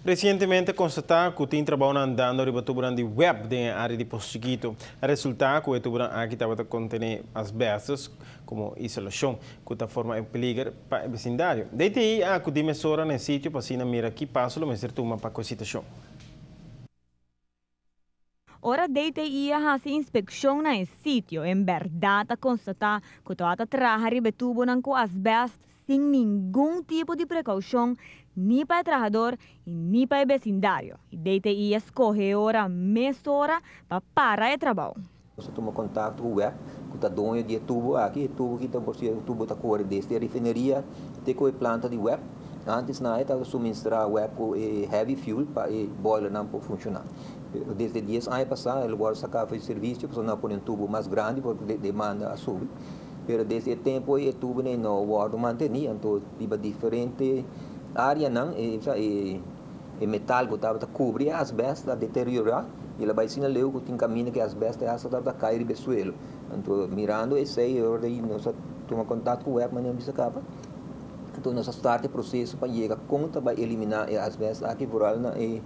Resientemente a konstatá ku tin trabou andando riba tubunan di WEB den área di Pos Chikitu. A resultá ku e tubunan aki tabata kontené asbestos komo isolashon, ku ta forma un peliger pa e besindario. DTI a akudí mesora na e sitio pa asina mira ki paso lo mester tuma pa ku e situashon. Ora DTI a hasi inspekshon na e sitio, en bèrdat a konstatá ku tabata traha riba e tubunan ku asbèst sin ningun tipo di prekoushon ni pa e trahador i ni pa e besindario. I DTI a skohe e ora mesora pa para e trabou. Nos a tuma kontakto ku web ku ta doño di e tubo aki. E tubo aki ta por sierto tubo ta kore desde e refineria te ku e planta di web. Antes nan e tabata suministrá web ku e heavy fuel pa e boilernan por funshoná. Pero desde dies aña pasá el wòrdu saká for di servisio pasobra nan a pone un tubo mas grandi porque demanda a subi. Pero desde e tempu ei e tubonan ei no a wòrdu mantení, anto riba diferente áreanan e e metal ku tabata kubri e asbèst a deteriorá i el a bai asina leu ku tin kaminda ku e asbèst hasta tabata kai riba e suelo. Anto mirando esei e ora ei nos a tuma kontakto ku web manera bisa kaba. Anto nos a start e proseso pa yega kon ta bai eliminá e asbèst aki vooral na e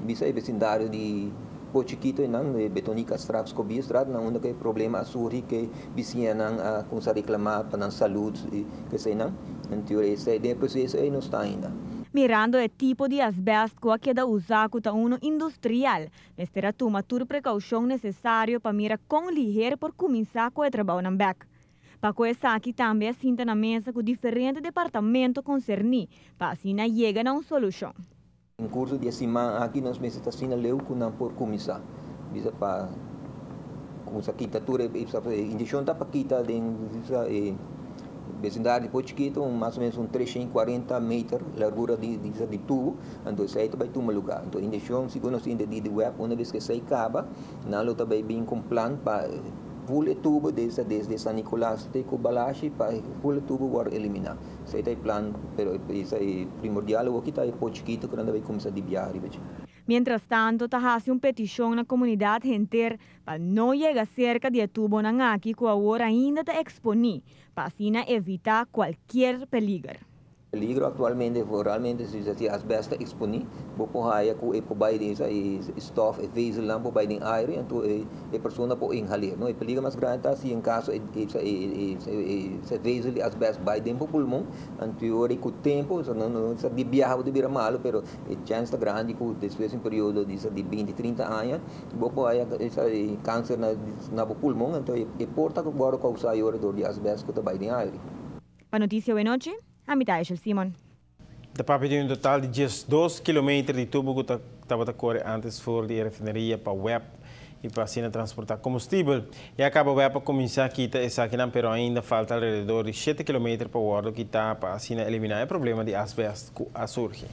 bisa e besindario di Pos Chikito einan, e Betonica Straat, Scobiestraat, na unda ku e problema a surgi ku e bisiñanan a kuminsá reklamá pa nan salud i eseinan. Anto esei den e proseso ei nos ta ainda. Mirando e tipo di asbest ku a keda usá ku ta unu industrial, mester a tuma tur prekoushon nesesario pa mira kon liher por kuminsá ku e trabounan bèk. Pa ku esaki tambe a sinta na mesa ku diferente departamento konserní pa asina yega na un solushon. Den kurso di e siman aki nos mester ta asina leu ku nan por kuminsá. Bisa pa kuminsá kita tur e intenshon ta pa kita den e besindario di Pos Chikito un mas o menos un 340 meter largura di di tubo, anto esei ta bai tuma lugar. Anto intenshon segun nos intendí di web una bes ku esei kaba nan lo ta bai bin ku un plan pa ful e tubo desde desde San Nicolas te ku Balashi pa ful e tubo wòrdu eliminá. Esei ta e plan pero e primordial awoki ta e Pos Chikito ku nan ta bai kuminsá di biaha riba dje. Mientrastanto ta hasi un petishon na komunidat henter pa no yega serka di e tubonan aki ku awor ainda ta eksponí, pa asina evitá kualkier peliger. Peligro aktualmente vooralmente si si asbest ta eksponí, bo por haya ku e por bai den e stof, e vezelnan por bai den aire, anto e persona por inhal'é. No, e peligro mas grandi ta si en kaso e vezel di asbest bai den bo pulmon, anto ora ku tempu, no sa di biaha bo ta bira malu, pero E chèns ta grandi ku despues di un periodo di di binti, trinta aña bo por haya kanser na bo pulmon, anto e por ta wòrdu kousá ayora dor di asbèst ku ta bai den aire. Pa Noticia Wenochi, ami ta Eshel Simon. Ta papia di un total di 12 kilometer di tubo ku ta tabata kore antes for di e refineria pa web i pa asina transportá komustibel. Ya kaba web a kuminsá kita esakinan pero ainda falta alrededor di 7 kilometer pa wòrdu kitá pa asina eliminá e problema di asbèst ku a surgi.